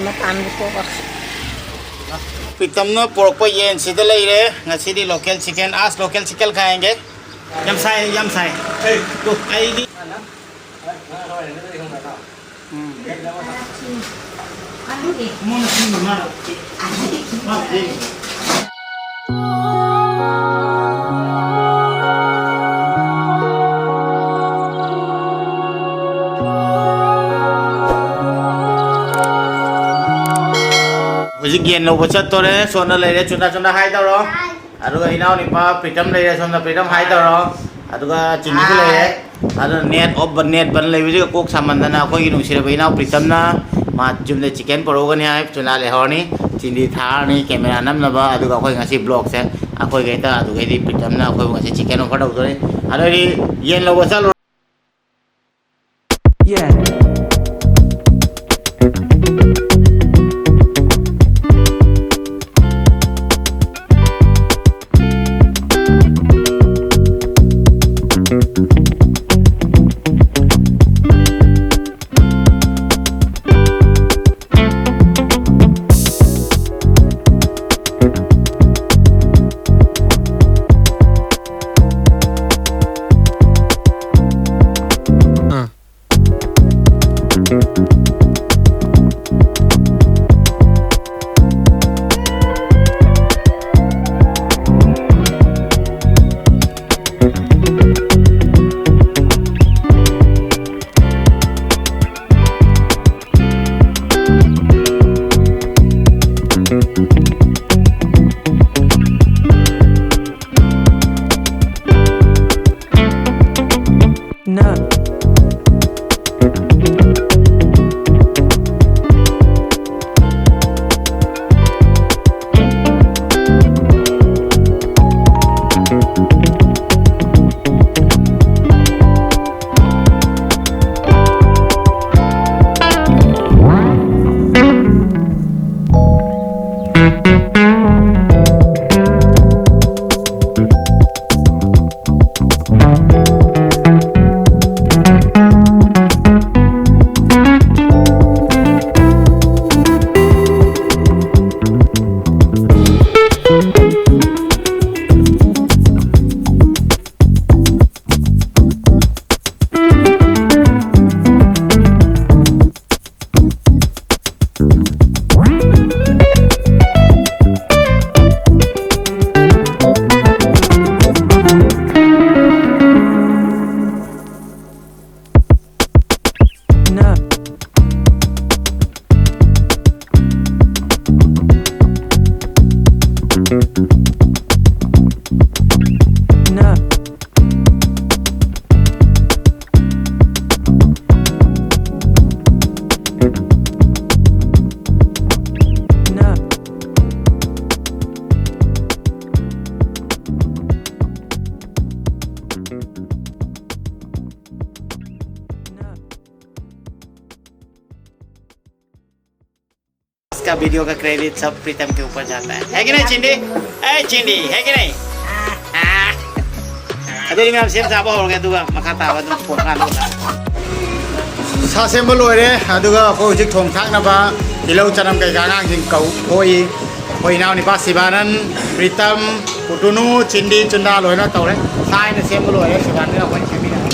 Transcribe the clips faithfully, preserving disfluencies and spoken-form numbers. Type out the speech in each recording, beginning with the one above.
ꯃꯇꯥꯟꯕꯨ ꯊꯣꯛꯑ꯫ ꯄ꯭ꯔꯤꯇꯝꯅ ꯄꯨꯔꯛꯄ ꯌꯦꯟꯁꯤꯗ ꯂꯩꯔꯦ꯫ ꯉꯁꯤꯗꯤ local chicken, आज local chicken खाएंगे꯫ ꯌꯥꯝ ꯁꯥꯏ, ꯌꯥꯝ ꯁꯥꯏ꯫ ꯑꯦ, ꯇꯨ, ꯑꯩꯗꯤ꯫ ꯎꯝ꯫ ꯍꯧꯖꯤꯛ ꯌꯦꯟ ꯂꯧꯕ ꯆꯠꯇꯣꯔꯦ꯫ ꯁꯣꯝꯗ ꯂꯩꯔꯦ, ꯆꯨꯟꯗꯥ, ꯆꯨꯟꯗꯥ hi ꯇꯧꯔꯣ꯫ ꯑꯗꯨꯒ ꯏꯅꯥꯎꯅꯨꯄꯥ ꯄ꯭ꯔꯤꯇꯝ ꯂꯩꯔꯦ, ꯁꯣꯝꯗ ꯄ꯭ꯔꯤꯇꯝ hi ꯇꯧꯔꯣ꯫ ꯑꯗꯨꯒ ꯆꯤꯡꯒꯤꯁꯨ ꯂꯩꯔꯦ꯫ ꯑꯗꯨꯅ net off, net ꯕꯟ ꯂꯩꯕꯁꯤꯒ ꯀꯣꯛ ꯁꯥꯃꯟꯗꯅ ꯑꯩꯈꯣꯏꯒꯤ ꯅꯨꯡꯁꯤꯔꯕ ꯏꯅꯥꯎ ꯄ꯭ꯔꯤꯇꯝꯅ ꯃꯥ ꯌꯨꯝꯗ chicken ꯄꯨꯔꯛꯎꯒꯅꯤ ꯍꯥꯏ꯫ ꯆꯨꯟꯗꯥ ꯂꯩꯍꯧꯔꯅꯤ, ꯆꯤꯡꯗꯤ ꯊꯥꯔꯅꯤ camera ꯅꯝꯅꯕ꯫ ꯑꯗꯨꯒ ꯑꯩꯈꯣꯏ ꯉꯁꯤ vlogꯁꯦ ꯑꯩꯈꯣꯏꯒꯩꯗ, ꯑꯗꯨꯒꯩꯗꯤ ꯄ꯭ꯔꯤꯇꯝꯅ ꯑꯩꯈꯣꯏꯕꯨ ꯉꯁꯤ chicken offer ꯇꯧꯗꯣꯔꯤ꯫ ꯑꯗꯨ ꯑꯣꯏꯗꯤ ꯌꯦꯟ ꯂꯧꯕ ꯆꯠꯂꯨꯔꯣ꯫ ꯌꯦꯟ꯫ ꯑꯥ꯫ वीडियो का क्रेडिट सब प्रीतम के ऊपर जाता है, है कि नहीं चिंडी? ए चिंडी, है कि नहीं? हाँ। ꯑꯗꯨꯗꯤ ꯃꯌꯥꯝ ꯁꯦꯝ ꯁꯥꯕ ꯍꯧꯔꯒꯦ, ꯑꯗꯨꯒ ꯃꯈꯥ ꯇꯥꯕ ꯑꯗꯨꯝ ꯊꯣꯡ ꯀꯥꯟꯗ ꯎꯅꯔꯁꯤ꯫ ꯁꯥ ꯁꯦꯝꯕ ꯂꯣꯏꯔꯦ, ꯑꯗꯨꯒ ꯑꯩꯈꯣꯏ ꯍꯧꯖꯤꯛ ꯊꯣꯡ ꯊꯥꯛꯅꯕ ꯇꯤꯜꯍꯧ, ꯆꯅꯝ ꯀꯩꯀꯥ ꯑꯉꯥꯡꯁꯤꯡ ꯀꯧ ꯊꯣꯛꯏ꯫ ꯑꯩꯈꯣꯏ ꯏꯅꯥꯎꯅꯤꯄꯥ ꯁꯤꯕꯥꯅꯟ, ꯄ꯭ꯔꯤꯇꯝ, ꯀꯨꯇꯨꯅꯨ, ꯆꯤꯟꯗꯤ, ꯆꯨꯟꯗꯥ ꯂꯣꯏꯅ ꯇꯧꯔꯦ꯫ ꯁꯥ ꯑꯩꯅ ꯁꯦꯝꯕ ꯂꯣꯏꯔꯦ, ꯁꯤꯕꯥꯅꯟꯒ ꯑꯩꯈꯣꯏꯅ ꯁꯦꯝꯃꯤꯟꯅꯔꯦ꯫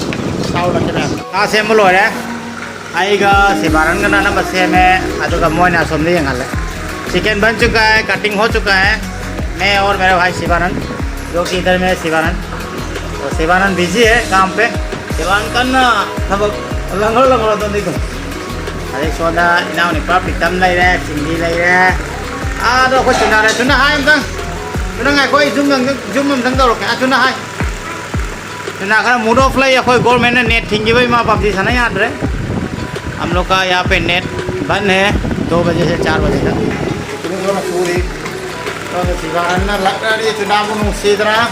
ꯆꯥꯎ ꯂꯥꯛꯀꯦ ꯃꯌꯥꯝ꯫ ꯁꯥ ꯁꯦꯝꯕ ꯂꯣꯏꯔꯦ꯫ ꯑꯩꯒ ꯁꯤꯕꯥꯅꯟꯒꯅ ꯑꯅꯝꯕ ꯁꯦꯝꯃꯦ, ꯑꯗꯨꯒ ꯃꯣꯏꯅ ꯑꯁꯣꯝꯗ ꯌꯦꯡꯍꯜꯂꯦ꯫ चिकन बन चुका है, कटिंग हो चुका है। मैं और मेरा भाई शिवानंद, जो कि इधर में है शिवानंद। तो शिवानंद बिजी है काम पे। ꯁꯤꯕꯥꯅꯟ ꯀꯟꯅ ꯊꯕꯛ ꯂꯪꯈ꯭ꯔꯣ, ꯂꯪꯈ꯭ꯔꯣ ꯑꯗꯣꯝꯗꯩ ꯑꯗꯨꯝ꯫ ꯑꯗꯩ ꯁꯣꯝꯗ ꯏꯅꯥꯎꯅꯨꯄꯥ ꯄ꯭ꯔꯤꯇꯝ ꯂꯩꯔꯦ, ꯆꯤꯡꯕꯤ ꯂꯩꯔꯦ꯫ ꯑꯥꯗ ꯑꯩꯈꯣꯏ ꯆꯨꯅꯥ ꯂꯩ꯫ ꯆꯨꯅꯥ ꯍꯥꯏ ꯑꯝꯇꯪ꯫ ꯆꯨꯅꯥ ꯉꯥꯏꯈꯣ, ꯑꯩ ꯖꯨꯝ ꯑꯝꯇꯪ, ꯖꯨꯝ ꯑꯝꯇꯪ ꯇꯧꯔꯛꯀꯦ꯫ ꯑꯥ, ꯆꯨꯅꯥ ꯍꯥꯏ꯫ ꯆꯨꯅꯥ ꯈꯔ mood off ꯂꯩ꯫ ꯑꯩꯈꯣꯏ ꯒꯣꯔꯃꯦꯟꯅ ꯅꯦꯠ ꯊꯤꯡꯈꯤꯕ, ꯏꯃꯥ ꯄꯞꯖꯤ ꯁꯥꯟꯅ ꯌꯥꯗ꯭ꯔꯦ꯫ हम लोग का यहाँ पे नेट बंद है दो बजे से चार बजे तक꯫ ꯁꯤꯕꯥꯅꯟꯅ ꯂꯛꯅꯔꯤ ꯆꯨꯅꯥꯕꯨ ꯅꯨꯡꯁꯤꯗꯅ꯫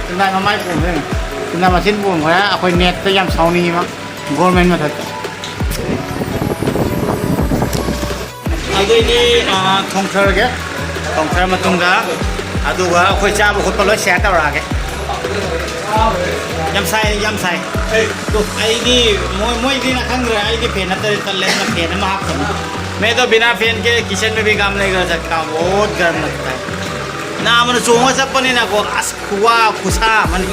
ꯆꯨꯅꯥ ꯃꯃꯥꯏ ꯄꯣꯝꯈ꯭ꯔꯦ꯫ ꯆꯨꯅꯥ ꯃꯆꯤꯟ ꯄꯣꯝꯈ꯭ꯔꯦ꯫ ꯑꯩꯈꯣꯏ ꯅꯦꯠꯇ ꯌꯥꯝ ꯁꯥꯎꯅꯤꯡꯉꯤ ꯃꯥ꯫ ꯒꯣꯔꯃꯦꯟ ꯃꯊꯛꯇ꯫ ꯑꯗꯨꯏꯗꯤ, ꯑ, ꯊꯣꯡꯊꯔꯒꯦ꯫ ꯊꯣꯡꯊꯔ ꯃꯇꯨꯡꯗ ꯑꯗꯨꯒ ꯑꯩꯈꯣꯏ ꯆꯥꯕ ꯈꯣꯠꯄ ꯂꯣꯏ ꯁꯤꯌꯔ ꯇꯧꯔꯛꯑꯒꯦ꯫ ꯌꯥꯝ ꯁꯥꯏ, ꯌꯥꯝ ꯁꯥꯏ꯫ ꯑꯗꯨ ꯑꯩꯗꯤ ꯃꯣꯏ, ꯃꯣꯏꯗꯤ ꯅ ꯈꯪꯗ꯭ꯔꯦ, ꯑꯩꯗꯤ ꯐꯦꯟ ꯅꯠꯇ꯭ꯔꯗꯤ ꯇꯜꯂꯦ, ꯑꯗꯨꯅ ꯐꯦꯟ ꯑꯃ ꯍꯥꯞꯈ꯭ꯔꯅꯤ꯫ मैं तो बिना फैन के किचन में भी काम नहीं कर सकता, बहुत गर्म लगता है। ꯅꯥꯃꯅ ꯆꯣꯡꯉ ꯆꯠꯄꯅꯤꯅꯀꯣ, ꯑꯁ, ꯈꯨꯋꯥ ꯈꯨꯁꯥ ꯑꯃꯅꯤ꯫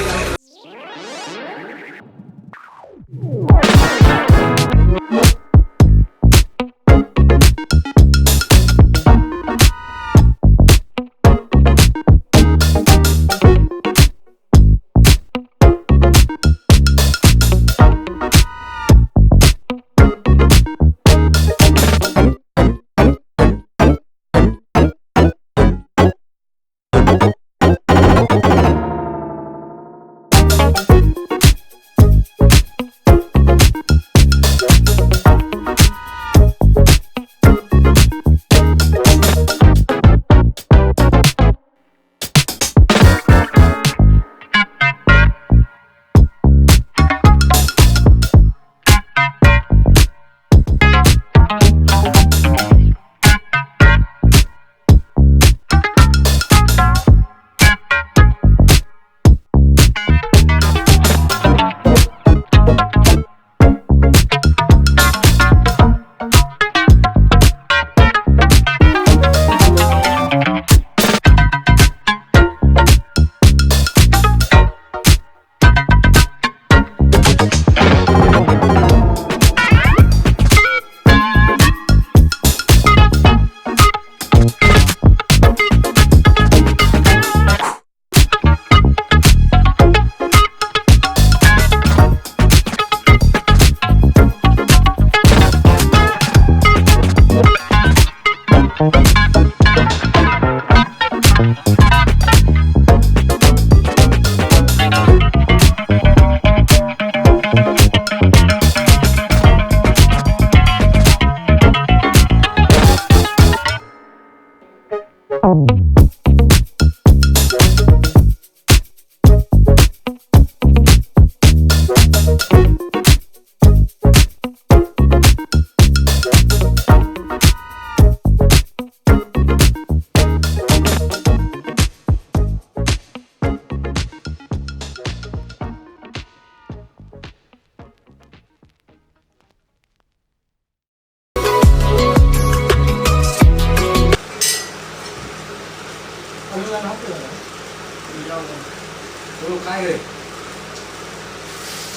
ꯑꯂꯨ ꯀꯥꯏꯈ꯭ꯔꯦ꯫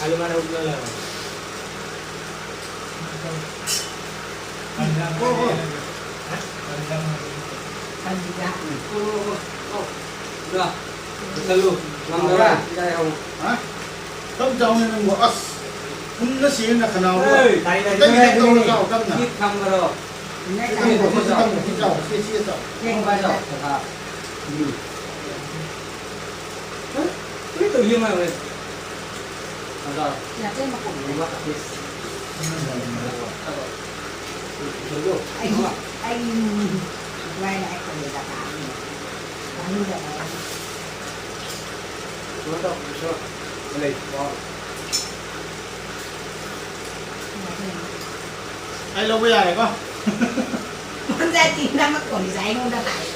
ꯑꯂꯨ ꯃꯥꯅ ꯎꯠꯂꯒ ꯂꯩꯔꯝꯃꯦ꯫ ꯀꯣ, ꯀꯣ꯫ ꯍꯥ? ꯀꯣ, ꯀꯣ, ꯀꯣ꯫ ꯂꯥ꯫ ꯂꯣꯏꯁꯜꯂꯨ꯫ ꯉꯝꯗꯕ꯭ꯔꯥ? ꯍꯥ? ꯇꯞ ꯆꯥꯎꯅꯦ ꯅꯪꯕꯨ꯫ ꯑꯁ꯫ ꯐꯨꯟꯅ ꯁꯤꯔꯦ ꯅꯈꯅꯥꯎꯗꯣ꯫ ꯑꯦ, ꯇꯥꯏ, ꯇꯥꯏ, ꯈꯤꯇꯪ, ꯈꯤꯇꯪ ꯇꯧꯔ ꯆꯥꯎ, ꯇꯞꯅ꯫ ꯁꯤ ꯊꯝꯈ꯭ꯔꯣ꯫ ꯁꯤ ꯊꯝꯈ꯭ꯔꯣ, ꯁꯤ ꯊꯝꯈ꯭ꯔꯣ, ꯁꯤ ꯆꯥꯎ, ꯁꯤ, ꯁꯤ ꯆꯥꯎ꯫ ꯂꯦꯡꯕ ꯆꯥꯎ, ꯆꯈꯥ꯫ ꯎꯝ꯫ ꯍꯦ? ꯀꯔꯤ ꯇꯧꯔꯤ ꯃꯥ ꯍꯣꯏ? ꯑꯗ꯫ ꯌꯥꯗꯦ, ꯃꯈꯣꯟ꯫ ꯂꯦꯡꯕ ꯀꯥꯇꯤ꯫ ꯑꯩ, ꯑꯩ, ꯂꯥꯏ ꯂꯥꯏ ꯈꯣꯏꯔꯦꯗ ꯇꯥꯔꯤ꯫ ꯇꯥꯅꯤꯡꯗꯕ꯫ ꯑꯩ ꯂꯧꯕ ꯌꯥꯔꯦꯀꯣ? ꯃꯟꯖꯥꯇꯤ ꯅꯪꯅ ꯀꯣꯟꯁꯦ ꯑꯩꯉꯣꯟꯗ ꯂꯥꯛꯑꯦ꯫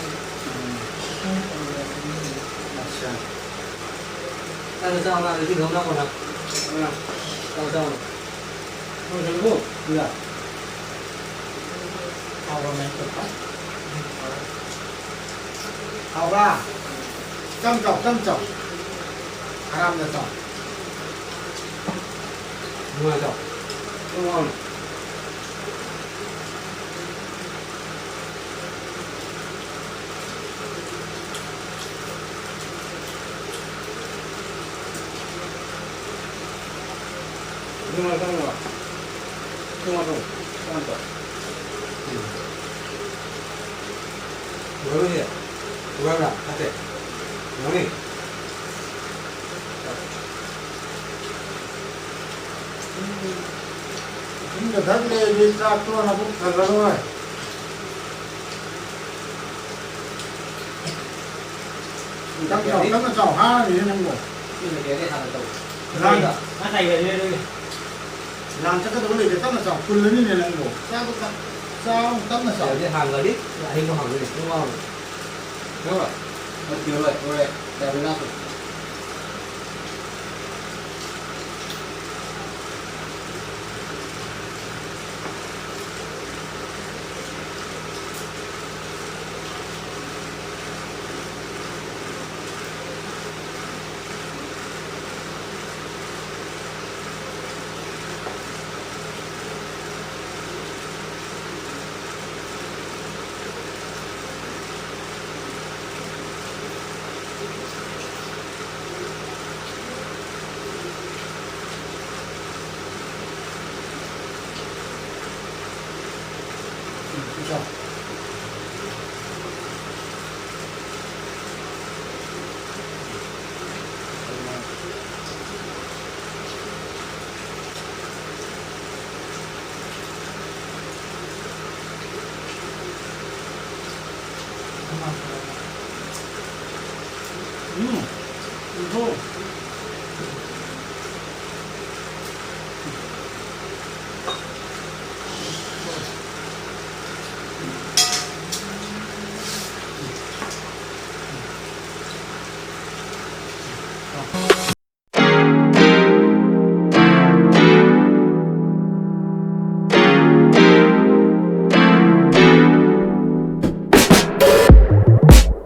ꯑꯠꯁꯥ꯫ ꯆꯥꯔꯣ, ꯆꯥꯔꯣ, ꯆꯥꯔꯣ, ꯁꯤ ꯂꯧꯅ ꯀꯣꯟꯅ꯫ ꯆꯥꯔꯣ, ꯆꯥꯔꯣ꯫ ꯂꯣꯏꯁꯜꯂꯕꯣ? ꯁꯤꯗ꯫ ꯍꯥꯎꯕ꯭ꯔꯥ? ꯆꯝ ꯆꯥꯎ, ꯆꯝ ꯆꯥꯎ꯫ ꯑꯔꯥꯝꯅ ꯆꯥꯎ꯫ ꯅꯨꯡꯉꯥꯏ ꯆꯥꯎ꯫ ꯅꯨꯡꯉꯥꯏ꯫ ꯏꯁꯤꯡꯒ ꯊꯛ ꯂꯩꯔꯗꯤ ꯆꯥꯛꯇꯣ ꯅꯕꯨꯛ ꯊꯜꯂꯔꯣꯏ꯫ ꯇꯞꯅ ꯆꯥꯎ, ꯇꯞꯅ ꯆꯥꯎ, ꯍꯥꯡꯉꯤꯅꯦ ꯅꯪꯕꯣ꯫ ꯃꯤꯅ ꯀꯩ ꯍꯥꯏꯒꯦ ꯍꯥꯟꯅ ꯇꯧ꯫ ꯂꯥꯟ, ꯉꯁꯥꯏ ꯂꯩꯔꯦ ꯑꯗꯨꯒꯤ꯫ ꯂꯥꯟ ꯆꯠꯀꯗꯕ ꯂꯩꯇꯦ, ꯇꯞꯅ ꯆꯥꯎ꯫ ꯀꯨꯜꯂꯅꯤꯅꯦ ꯅꯪꯕꯣ꯫ ꯆꯥꯕ ꯀ-, ꯆꯥꯎ, ꯇꯞꯅ ꯆꯥꯎ꯫ ꯍꯥꯡꯒꯗꯤ, ꯑꯍꯤꯡꯕ ꯍꯥꯡꯗꯣꯏꯅꯦ꯫ ꯄꯨꯡ ꯃꯉꯥ꯫ ꯅꯠꯇꯦ, ꯍꯣꯏ, ꯍꯣꯏ꯫ ꯌꯥꯝ ꯂꯥꯞꯄꯦ꯫ ꯎꯝ, ꯏꯟꯊꯣꯛ꯫